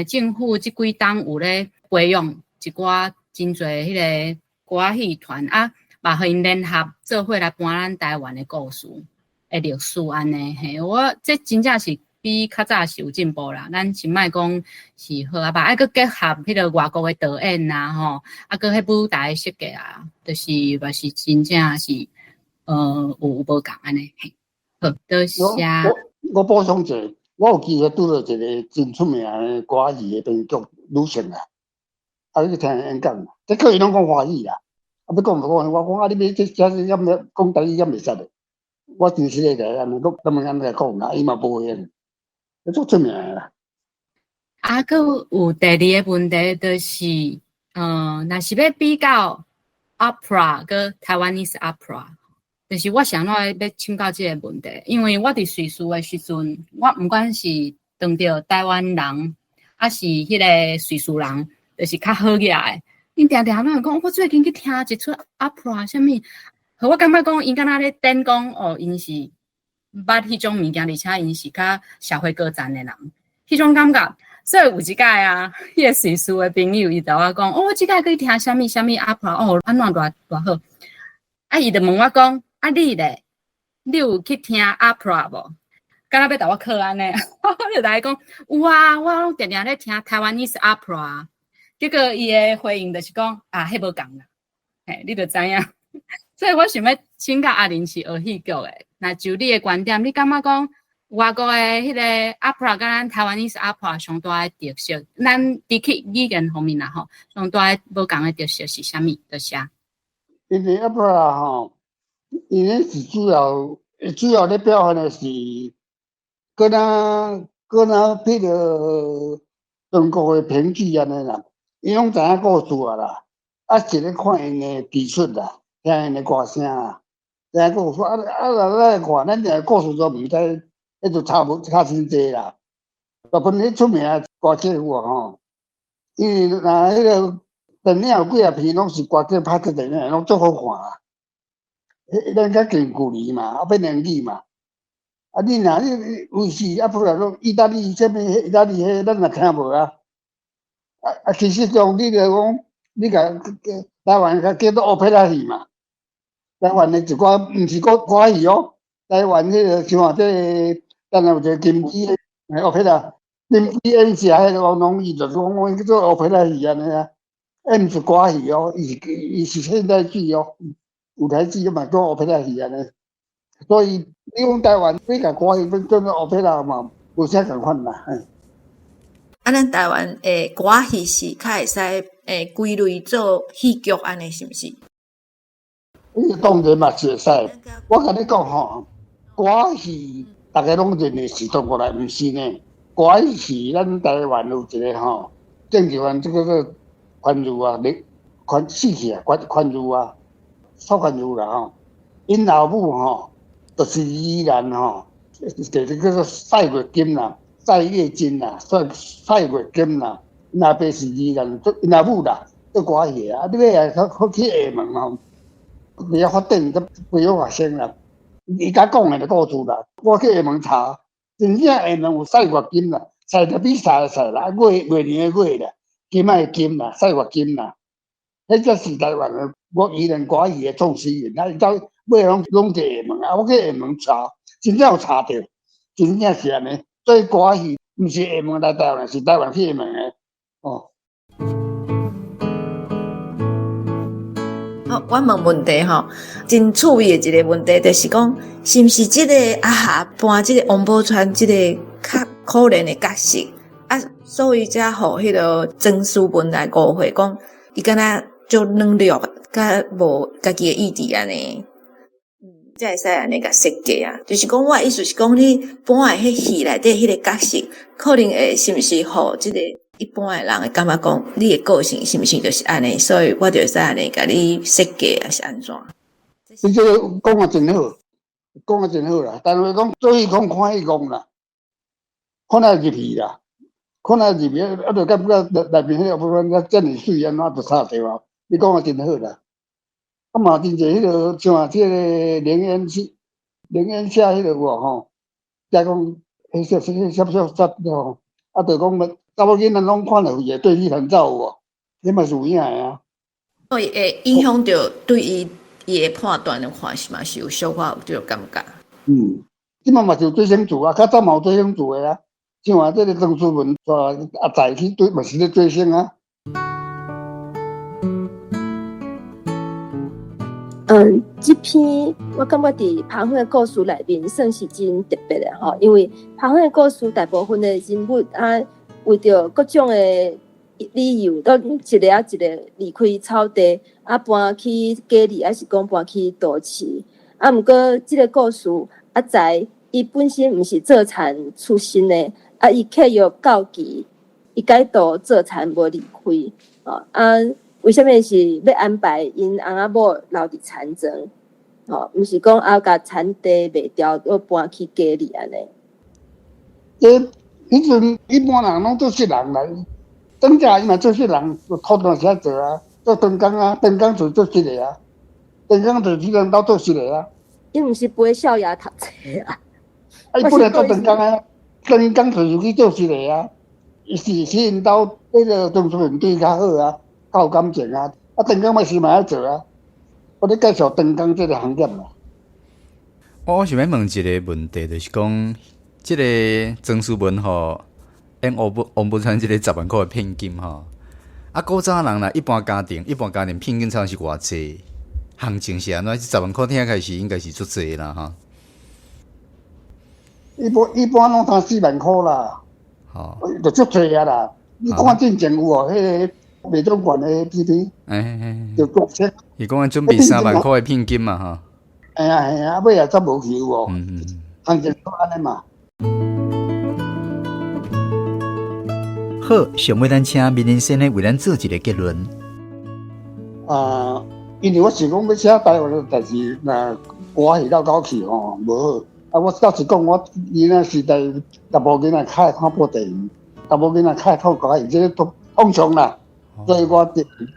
政府這幾冬有咧培養一寡真濟彼個歌仔戲團，啊，嘛予𪜶聯合做伙來搬咱台灣的故事的歷史按呢，嘿，我這真正是比較早是有進步啦。咱先莫講是好啊，嘛愛閣結合彼個外國的導演啊，吼，啊，閣彼舞台設計啊，就是嘛是真正是，有無仝按呢，嘿。好，多謝。我補充一下，我有機會拄著一個真出名的歌仔戲的編劇女性啊，啊，你去聽演講，這個伊攏講華語啦，啊，欲講就講，我講啊，你欲這這這講台語也袂使的，我真實的來按呢，講，咁樣按呢講啦，伊嘛無閒，足出名的啦。啊，閣有第二個問題就是，若是欲比較 opera 佮 Taiwanese opera。就是我想怎欲請教這個問題，因為我佇瑞士的時陣，我毋管是當著台灣人，抑是彼個瑞士人，就是較好額的， 𪜶定定攏會講，我最近去聽一齣 opera 啥物，予我感覺講𪜶敢若咧等講哦，𪜶是捌彼種物件，而且𪜶是較社會高層的人，彼種感覺。所以有一擺啊，彼個瑞士的朋友伊就我講，哦，我這擺去聽啥物啥物 opera，哦，按怎偌偌好。啊，伊就問我講，啊你咧，你有去聽 opera 無？敢若欲共我考按呢？我就共伊講，有啊，我攏定定咧聽 Taiwanese opera。結果伊的回應就是講，啊，彼無仝啦，嘿，你就知影。所以我想欲請教阿玲是學戲劇的，若就你的觀點，你感覺講外國的彼個 opera 佮咱 Taiwanese opera 上大的特色，咱除去語言方面啦吼，上大的無仝的特色是啥物？多謝。因為 opera 吼，𪜶咧是主要咧表現的是，閣若彼個中國的評劇按呢啦，𪜶攏知影故事啊啦，啊是咧看𪜶的技術啦，聽𪜶的歌聲啦，知影故事啊啊！若咱來看，咱連故事都毋知，彼就差無差真濟啦。大部分彼出名的歌劇有無吼？因為若彼個電影有幾仔片攏是歌劇拍做電影，攏足好看啊。彼咱較近距離嘛，啊變英語嘛。啊，你若你有時啊，不然講意大利啥物，意大利彼咱也聽無啊。啊啊，其實上你著講，你共台灣較叫做歐佩拉戲嘛。台灣的一寡毋是歌歌戲哦，台灣彼個像這個，咱有一個金枝的歐佩拉，金枝演戲彼個攏伊就講講叫做歐佩拉戲按呢啊，彼毋是歌戲哦，伊是現代劇哦，舞台劇嘛做歐佩拉戲按呢。所以你講台灣你共歌戲變做歐佩拉嘛，無啥仝款啦。啊，咱台灣的歌戲是較會使歸類做戲劇按呢，是毋是？你當然嘛是會使。我共你講吼，歌戲逐家攏認為是中國來，毋是呢。歌戲咱台灣有一個吼，鄭治萬這個做寬裕啊，你寬死去啊，寬寬裕啊，蘇寬裕啦吼。𪜶老母吼，就是宜蘭吼，就是叫做賽月金啦，賽月金啦，賽賽月金啦。𪜶阿爸是宜蘭，做𪜶阿母啦，做歌戲啊。啊，你欲來去去廈門吼，佇遐發展，才不會發生啦。伊共講的故事啦，我去廈門查，真正廈門有賽月金啦，賽就比賽的賽啦，月月娘的月啦，金仔的金啦，賽月金啦。彼才是台灣的我宜蘭歌戲的創始人，啊，伊到尾攏攏佇廈門啊，我去廈門查，真正有查著，真正是按呢。所以歌戲毋是廈門來台灣，是台灣去廈門的。哦。好，我問問題吼，真趣味的一個問題，就是講，是毋是這個阿霞扮這個王寶釧這個較可憐的角色啊？所以才予彼個曾詩文來誤會，講伊敢若足軟弱，佮無家己的意志按呢，才會使按呢共設計啊。就是講，我的意思是講，你扮的彼戲內底彼個角色，可能會是毋是予這個一般的人會感覺講，你的個性是毋是就是按呢？所以我就會使按呢共你設計抑是按怎？你這個講得真好，講得真好啦。但是講做戲講看戲講啦，看來入戲啦，看來入戲，啊，就感覺內面彼個部分遮爾媠，按怎就差著啊？你講得真好啦。啊嘛，真濟彼個像這個靈煙下，靈煙下彼個有無吼？才講，彼小小小小小吼，啊，就講查某囡仔攏看著有一個對戲彈奏有無？彼嘛是有影的啊。所以會影響著對伊伊的判斷的話，是嘛是有小可有這個感覺。嗯，這馬嘛是有對星座啊，較早嘛有對星座的啊。像啊，這個曾詩文帶阿財去對，嘛是咧追星啊。嗯，這篇我感覺佇蜂粉的故事內面算是真特別的吼，因為蜂粉的故事大部分的人物啊，為著各種的理由，都一个啊一个離開草地，啊搬去家裡，抑是講搬去都市。啊，毋過這个故事阿財伊本身毋是做田出身的，啊，伊契約到期，伊改渡做田無離開，哦啊。為啥物是欲安排𪜶翁仔某留佇田莊？吼，毋是講啊，共田地賣掉，閣搬去家裡按呢？這彼陣一般人攏做穡人來，莊稼伊嘛做穡人，土地是按做啊，做長工啊，長工做做實的啊，長工做去人兜做實的啊。伊毋是陪少爺讀冊啊？啊，伊本來做長工啊，長工就是去做實的啊。伊是是𪜶兜彼個莊思文對伊較好啊，較有感情啊。啊，長工嘛是嘛愛做啊。我咧介紹長工這個行業啦。我想欲問一個問題，就是講，這個莊思文吼，演王寶釧這個10萬箍的聘金吼，啊，古早人啦，一般家庭，一般家庭聘金差是偌濟？行情是按怎？十萬箍聽起來是應該是足濟啦，吼。一般一般攏差4萬箍啦，吼，就足濟啊啦。你看進前有哦，彼個麥總管的 P P，就國策。伊講準備3萬箍的聘金嘛，吼。係啊係啊，尾仔才無去有哦。行情都按呢嘛。好，上尾咱請明仁先生為咱做一個結論。啊，因為我想講欲寫台灣的代誌，若歌戲鬥搞去吼，無好。啊，我老實講，我囡仔時代，查某囡仔較愛看布袋戲，查某囡仔較愛看歌戲，這個通通常啦。所以我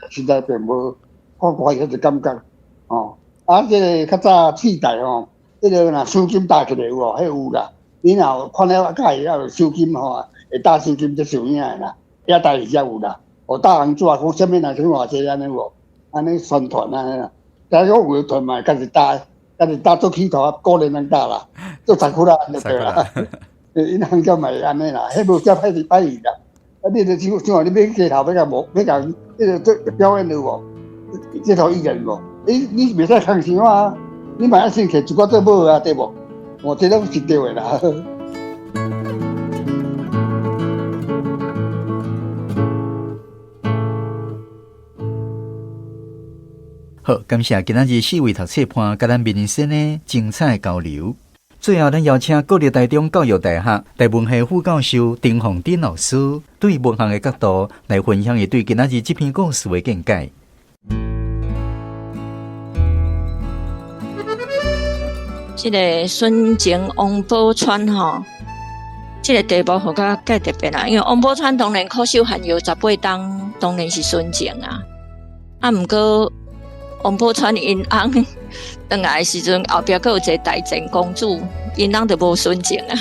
時代並無看歌戲彼個感覺，吼。啊，這個較早四代吼，彼個若收金搭起來有無？彼有啦。你若看了佮意，還有收金吼，會搭收金這上影的啦，遐代志才有啦。有搭紅紙講啥物人想偌濟按呢無？按呢宣傳按呢啦。但是我有的團嘛，家己搭，家己搭做起頭，鼓勵人搭啦，做殘酷啦，就對啦。𪜶行家嘛會按呢啦，彼無遮歹歹勢啦。啊，你就想想你欲街頭欲共無，欲共彼個做表演有無？街頭藝人無？你袂使空想啊！你嘛愛先摕一寡做某啊，對無？哦，這攏是對的啦。好，感謝今仔日四位讀冊伴佮咱明仁先的精彩交流。最後，咱邀請國立台中教育大學台文系副教授丁鳳珍老師，對文學的角度來分享伊對今仔日這篇故事的見解。這個殉情王寶釧吼，這個題目予我較特別啦，因為王寶釧當然苦守寒窯18冬，當然是殉情啊。啊，毋過王寶釧𪜶翁轉來的時陣，後壁閣有一個大前公主，𪜶翁就無殉情啊。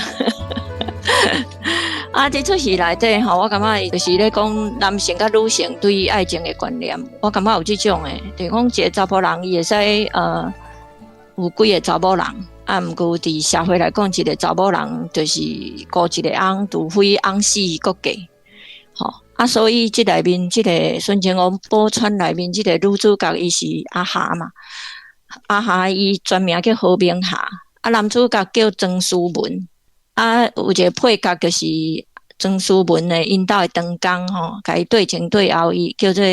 啊，這齣戲內底吼，我感覺就是咧講男性佮女性對於愛情的觀念，我感覺有這種的，就是講一個查埔人伊會使有幾個查某人，啊，毋過佇社會來講，一個查某人就是孤一個翁，除非翁死閣嫁，吼啊，所以這內面這個殉情王寶釧內面這個女主角伊是阿霞嘛，阿霞伊全名叫何明霞，啊，男主角叫莊思文，啊，有一個配角就是莊思文的𪜶兜的長工吼，共伊對前對後，伊叫做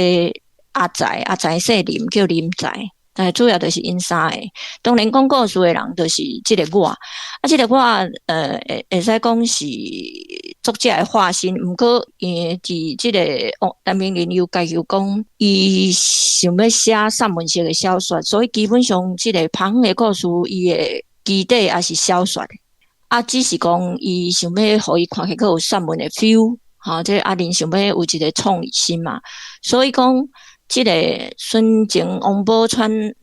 阿財，阿財姓林，叫林財。但主要就是𪜶三個。當然講故事的人就是這個我，啊，這個我，會使講是作者的化身。毋過，因為佇這個陳明仁又家己有講，伊想欲寫散文式的小說，所以基本上這個拍遠的故事，伊的基底也是小說的。啊，只是講伊想欲予伊看起來閣有散文的 feel，吼，這個阿玲想欲有一個創意心嘛，所以講。這個殉情王寶釧，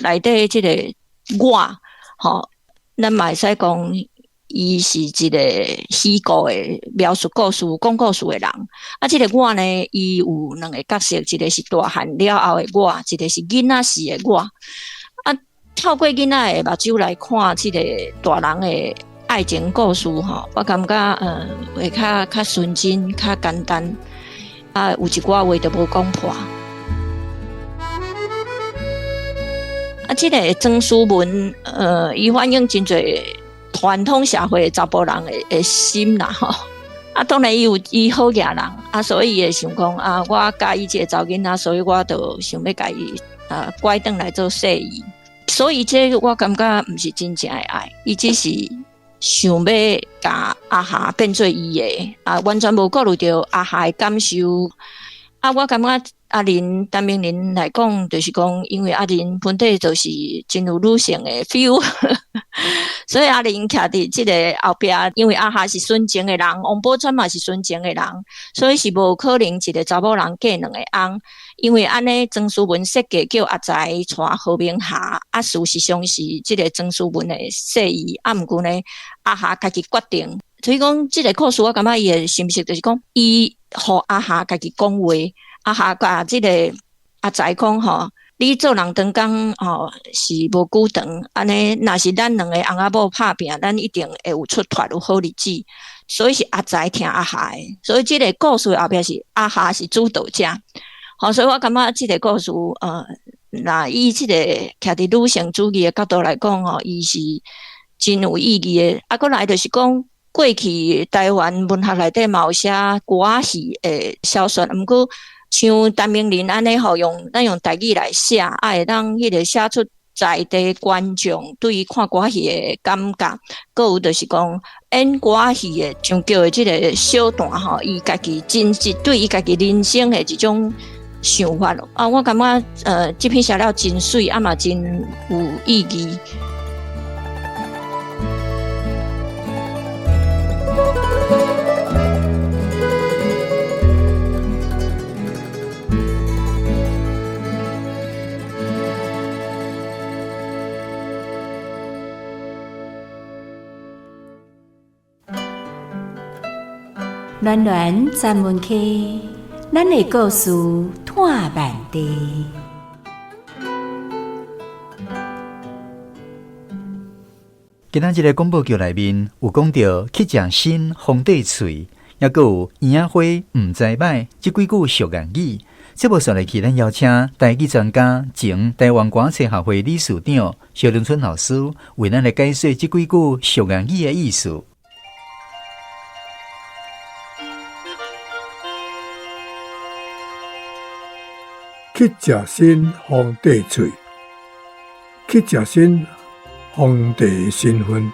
內底這個我，吼，咱嘛會使講，伊是一個虛構的描述故事、講故事的人。啊，這個我呢，伊有兩個角色，一個是大漢了後的我，一個是囡仔時的我。啊，透過囡仔的目睭來看這個大人的愛情故事，吼，我感覺，會較純真、較簡單。啊，有一寡話就無講破。啊，這個莊思文，伊反映真濟傳統社會的查埔人的心啦，吼。啊，當然伊有伊好額人，啊，所以伊會想講啊，我佮意這個查某囡仔，所以我就想欲共伊拐轉來做婿兒。所以這我感覺毋是真正的愛，伊只是想欲共阿霞變做伊的，啊，完全無顧慮著阿霞的感受。啊，我感觉阿玲陈明玲来讲，就是讲，因为阿玲本底就是真有女性的 feel，所以阿玲徛伫这个后壁，因为阿霞是纯情的人，王宝钏嘛是纯情的人，所以是无可能一个查某人嫁两个翁。因为按呢，庄思文设计叫阿才娶何明霞，啊，事实上是这个庄思文的设意，啊，毋过呢，阿霞家己决定。所以讲，这个故事我感觉伊的心思就是讲，伊予阿霞家己讲话。阿霞共这个阿才讲吼，你做人长工吼是无久长，按呢，若是咱两个翁仔某拍拚，咱一定会有出脱，有好日子。所以是阿才听阿霞的，所以这个故事后壁是阿霞是主导者。吼，所以我感觉这个故事，若以这个徛伫女性主义的角度来讲吼，伊是真有意义的。啊，阁来就是讲，过去台湾文学内底嘛有写歌仔戏的小说，毋过像陈明麟按呢吼，咱用台语来写，啊，会当彼个写出在地观众对于看歌仔戏的感觉，阁有就是讲演歌仔戏的上叫的这个小段吼，伊家己真实对伊家己人生的一种想法咯。啊，我感觉，这篇写了真媠，啊嘛真有意义。暖暖专门区，咱的故事拖慢地。今仔日个广播剧内面有讲到乞食仙皇帝喙，抑阁有婴仔花毋知歹，这几句俗谚语。节目煞落去，咱邀请台语专家、前台湾歌册协会理事长萧龙春老师为咱来解说这几句俗谚语的意思。乞食仙皇帝喙，乞食仙皇帝的身份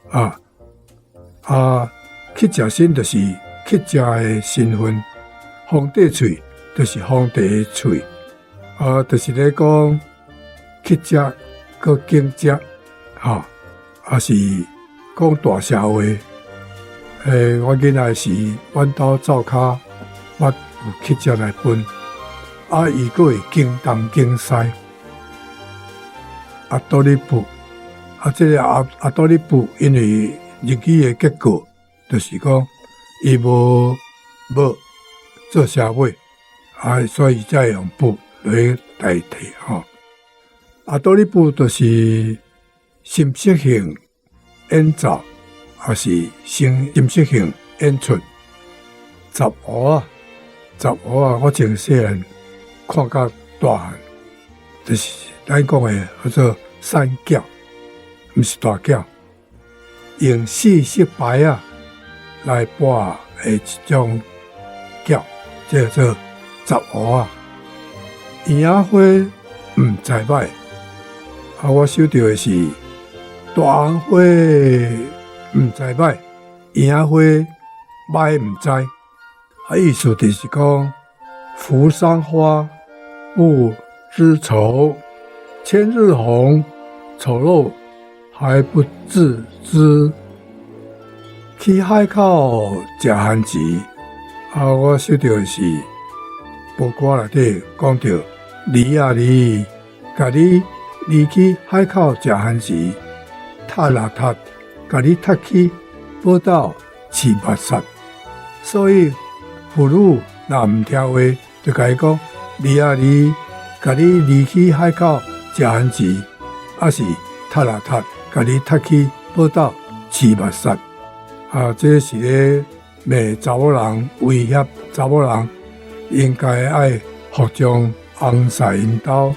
啊啊！乞食仙就是乞食的身份，皇帝喙就是皇帝的喙啊，就是咧讲乞食阁拣食，哈，啊是讲大声话。我囡仔时，阮兜灶跤，我有乞食来分。啊！伊阁会惊东惊西，阿多里布，啊，这个阿多里布，因为日语的结果，就是讲伊无无做社会，啊，所以才会用布来代替吼。阿多里布就是心色性演奏，还是心色性演出。十五啊，十五啊，我从细汉看到大汉，就是咱讲的叫做散饺，毋是大饺，用四色牌仔来拨的一种饺，这叫做十五仔。婴仔花毋知歹，啊，我收到的是大红花毋知歹，婴仔花歹毋知，啊，意思就是讲扶桑花不知愁，千日红丑陋还不自知。去海口食番薯，啊，我收到的是报歌内底讲到离啊离，共你离去海口食番薯，踢啊踢，共你踢去宝岛饲目屎。所以妇女若毋听话，就共伊讲离啊离，共你离去海口食番薯，抑是踢啊踢，共你踢去宝岛饲目屎。啊，这是咧骂查某人，威胁查某人应该爱服从翁婿𪜶兜。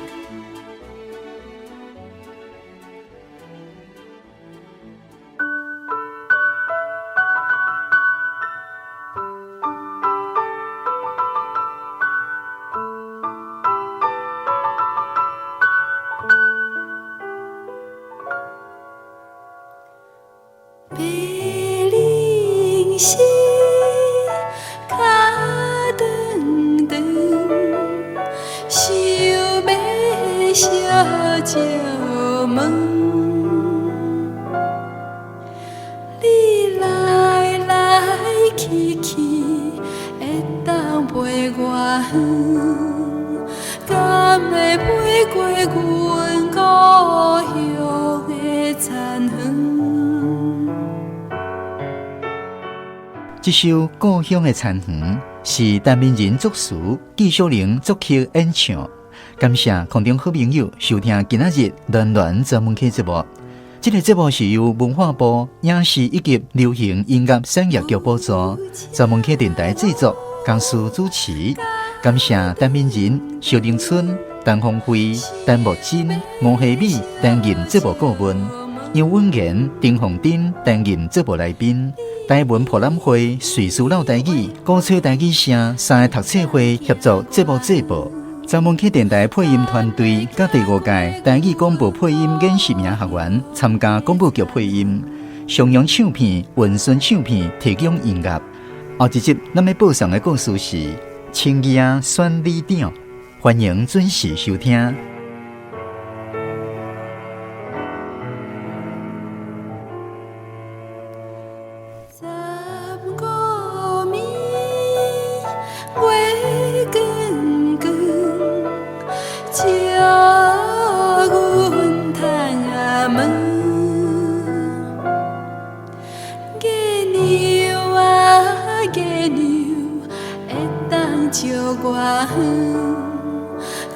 白翎鷥，脚长长，相招問。你來來去去，會當飛偌遠？敢會飛過阮故鄉的田園？這首《故鄉的田園》是陳明仁作詞，紀曉玲作曲演唱。感謝空中好朋友收聽今仔日暖暖專門客節目。這個節目是由文化部影視以及流行音樂產業局補助，專門客電台製作，江蘇主持。感謝陳明仁、蕭玲春、陳鳳慧、陳木真、吳希美擔任節目顧問，楊文賢、丁鳳珍擔任節目來賓。台文博覽會、瑞士老台語、鼓吹台語聲三个讀冊會協助節目製播。專門客電台配音團隊佮第五屆台語廣播配音演習營學員參加廣播劇配音，松陽唱片、雲順唱片提供音樂。後一集咱欲播送的故事是《青兒仔選里長》，歡迎準時收聽。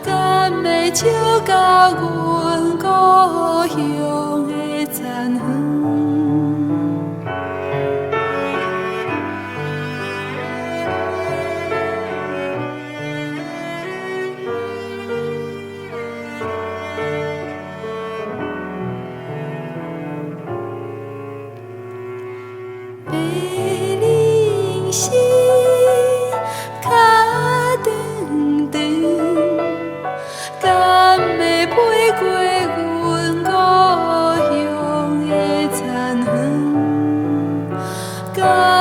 敢會笑到阮故鄉的田園？白翎鷥跤長長，敢會飛過阮故鄉的田園？敢